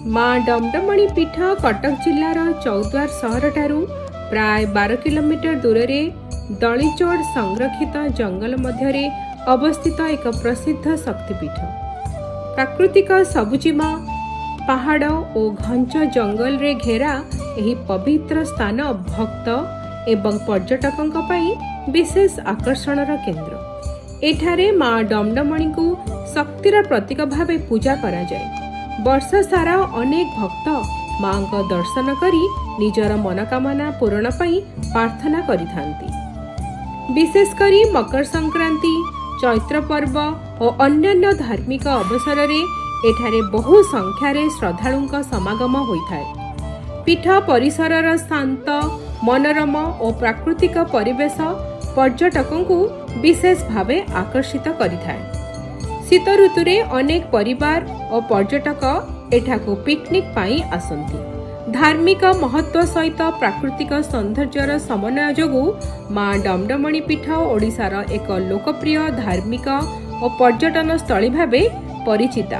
ମା ଡମଡମଣି ପୀଠ କଟକ ଜିଲ୍ଲାର ଚୌଦ୍ୱାର ସହରଠାରୁ ପ୍ରାୟ 12 କିଲୋମିଟର ଦୂରରେ ଦଳିଚୋଡ଼ ସଂରକ୍ଷିତ ଜଙ୍ଗଲ ମଧ୍ୟରେ ଅବସ୍ଥିତ ଏକ ପ୍ରସିଦ୍ଧ ଶକ୍ତିପୀଠ। ପ୍ରାକୃତିକ ସବୁଜିମା, ପାହାଡ଼ ଓ ଘଞ୍ଚ ଜଙ୍ଗଲରେ ଘେରା ଏହି ପବିତ୍ର ସ୍ଥାନ ଭକ୍ତ ଏବଂ ପର୍ଯ୍ୟଟକଙ୍କ ପାଇଁ ବିଶେଷ ଆକର୍ଷଣର କେନ୍ଦ୍ର। ଏଠାରେ ମା ଡମଡମଣିଙ୍କୁ ଶକ୍ତିର ପ୍ରତୀକ ଭାବେ ପୂଜା କରାଯାଏ। ବର୍ଷ ସାରା ଅନେକ ଭକ୍ତ ମାଙ୍କ ଦର୍ଶନ କରି ନିଜର ମନୋକାମନା ପୂରଣ ପାଇଁ ପ୍ରାର୍ଥନା କରିଥାନ୍ତି। ବିଶେଷ କରି ମକର ସଂକ୍ରାନ୍ତି, ଚୈତ୍ର ପର୍ବ ଓ ଅନ୍ୟାନ୍ୟ ଧାର୍ମିକ ଅବସରରେ ଏଠାରେ ବହୁ ସଂଖ୍ୟାରେ ଶ୍ରଦ୍ଧାଳୁଙ୍କ ସମାଗମ ହୋଇଥାଏ। ପୀଠ ପରିସରର ଶାନ୍ତ, ମନୋରମ ଓ ପ୍ରାକୃତିକ ପରିବେଶ ପର୍ଯ୍ୟଟକଙ୍କୁ ବିଶେଷ ଭାବେ ଆକର୍ଷିତ କରିଥାଏ। ଶୀତ ଋତୁରେ ଅନେକ ପରିବାର ଓ ପର୍ଯ୍ୟଟକ ଏଠାକୁ ପିକନିକ୍ ପାଇଁ ଆସନ୍ତି। ଧାର୍ମିକ ମହତ୍ତ୍ୱ ସହିତ ପ୍ରାକୃତିକ ସୌନ୍ଦର୍ଯ୍ୟର ସମନ୍ୱୟ ଯୋଗୁଁ ମା ଡମଡମଣି ପୀଠ ଓଡ଼ିଶାର ଏକ ଲୋକପ୍ରିୟ ଧାର୍ମିକ ଓ ପର୍ଯ୍ୟଟନ ସ୍ଥଳୀ ଭାବେ ପରିଚିତା।